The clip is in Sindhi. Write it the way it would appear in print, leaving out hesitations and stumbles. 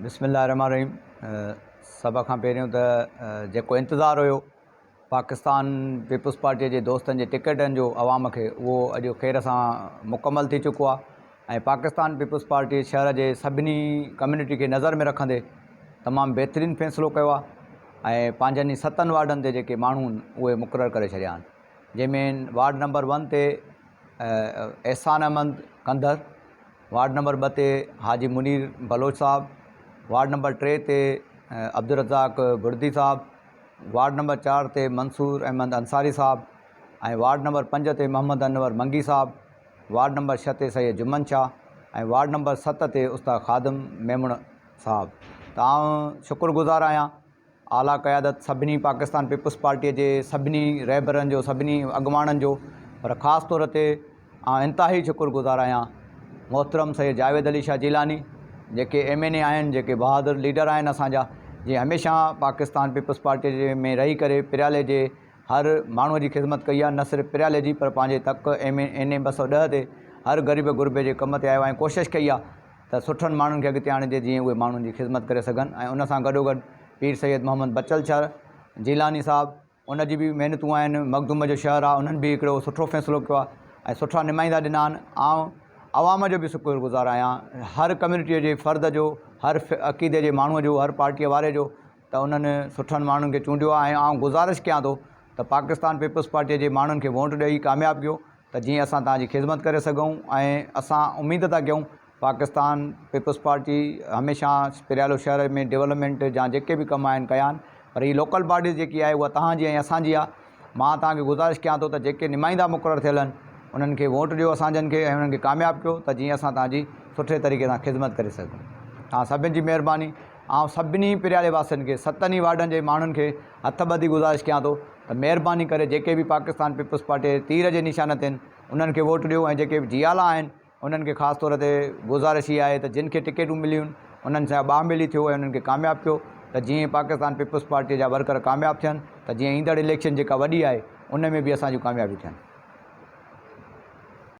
بسم الله الرحمٰن الرحيم سڀ کان پهريون ته جيڪو انتظار هيو پاڪستان پيپلز پارٽي جي دوستن جي ٽڪيٽن جو عوام کي اهو اڄ خير سان مڪمل ٿي چڪو آهي ۽ پاڪستان پيپلز پارٽي شهر جي سڀني ڪميونٽي کي نظر ۾ رکندي تمام بهترين فيصلو ڪيو آهي ۽ پنهنجن ئي ستن وارڊن تي جيڪي ماڻهو آهن اهي مقرر ڪري ڇڏيا آهن جنهن ۾ وارڊ نمبر ون تي احسان احمد ڪنڌر، وارڊ نمبر ٻه تي حاجي منير بلوچ صاحب، وارڊ نمبر ٽي تي عبدالرزاق بڙدي صاحب، وارڊ نمبر چار تي منصور احمد انصاري صاحب ۽ وارڊ نمبر پنج تي محمد انور منگي صاحب، وارڊ نمبر ڇهه تي سيد جمن شاهه ۽ وارڊ نمبر ست تي استاد خادم ميمڻ صاحب ته آئون شڪر گذار آهيان. اعليٰ قيادت سڀني پاڪستان پيپلز پارٽيء جي سڀني رهبرن جو سڀني اڳواڻن جو پر خاص طور تي آئون انتهائي شڪر گذار آهيان محترم سيد جاويد علي شاهه جيلاني جيڪي ايم اين اي آهن جيڪي بهادر ليڊر آهن اسان جا جي هميشه پاڪستان پيپلز پارٽيء جي ۾ رهي ڪري پريالي جي هر ماڻهوء جي خدمت ڪئي آهي نه صرف پريالي جي پر پنهنجي تڪ ايم اين اي 210 تي هر غريب غربي جي ڪم تي آيو آهي ۽ ڪوشش ڪئي آهي ته سٺن ماڻهن کي اڳتي آڻجي جيئن اهي ماڻهن جي خدمت ڪري سگهن ۽ ان سان گڏوگڏ پير سيد محمد بچل شر جيلاني صاحب ان جي به محنتون آهن مخدوم جو شهر آهي انهن به هڪڙو سٺو فيصلو ڪيو آهي ۽ سٺا نمائندا ڏنا آهن آئون عوام جو به شڪر گذار آهيان هر ڪميونٽيء جي فرد جو هر عقيدي جي ماڻهوء جو هر پارٽيء واري جو ته انهن سٺن ماڻهن کي چونڊيو آهي ۽ آئون گذارش ڪيان ٿو ته پاڪستان پيپلز پارٽيء جي ماڻهن کي ووٽ ڏئي ڪامياب ڪيو ته جيئن اسان توهان جي خدمت ڪري سگهون ۽ اسان اميد ٿا ڪيون پاڪستان پيپلز پارٽي هميشه پريالو شهر ۾ ڊولپمينٽ جا جيڪي به ڪم آهن ڪيا آهن پر هي لوڪل باڊيز جيڪي آهي اها توهان جي ۽ اسان جي آهي مان توهان کي گذارش ڪيان ٿو ته جيڪي نمائندا مقرر ٿيل آهن انهن کي ووٽ ڏيو اسان جن کي ۽ انهن کي ڪامياب ڪيو ته جيئن اسان توهان جي سٺي طريقي سان خدمت ڪري سگهون توهان سڀن جي مهرباني آئون سڀني پريالي واسين کي ستن ئي وارڊن جي ماڻهن کي هٿ ٻڌي گذارش ڪيان ٿو ته مهرباني ڪري جيڪي به پاڪستان پيپلز پارٽي جي تير جي نشان تي آهن انهن کي ووٽ ڏيو ۽ جيڪي به جيالا آهن انهن کي خاص طور تي گذارش هي آهي ته جن کي ٽڪيٽون مليون آهن انهن سان ٻانهن ٻيلي ٿيو ۽ انهن کي ڪامياب ڪيو ته جيئن پاڪستان پيپلز پارٽي جا ورڪر ڪامياب ٿين ته جيئن ايندڙ اليڪشن جيڪا وڏي آهي ان ۾ به اسان جون ڪاميابيون ٿين.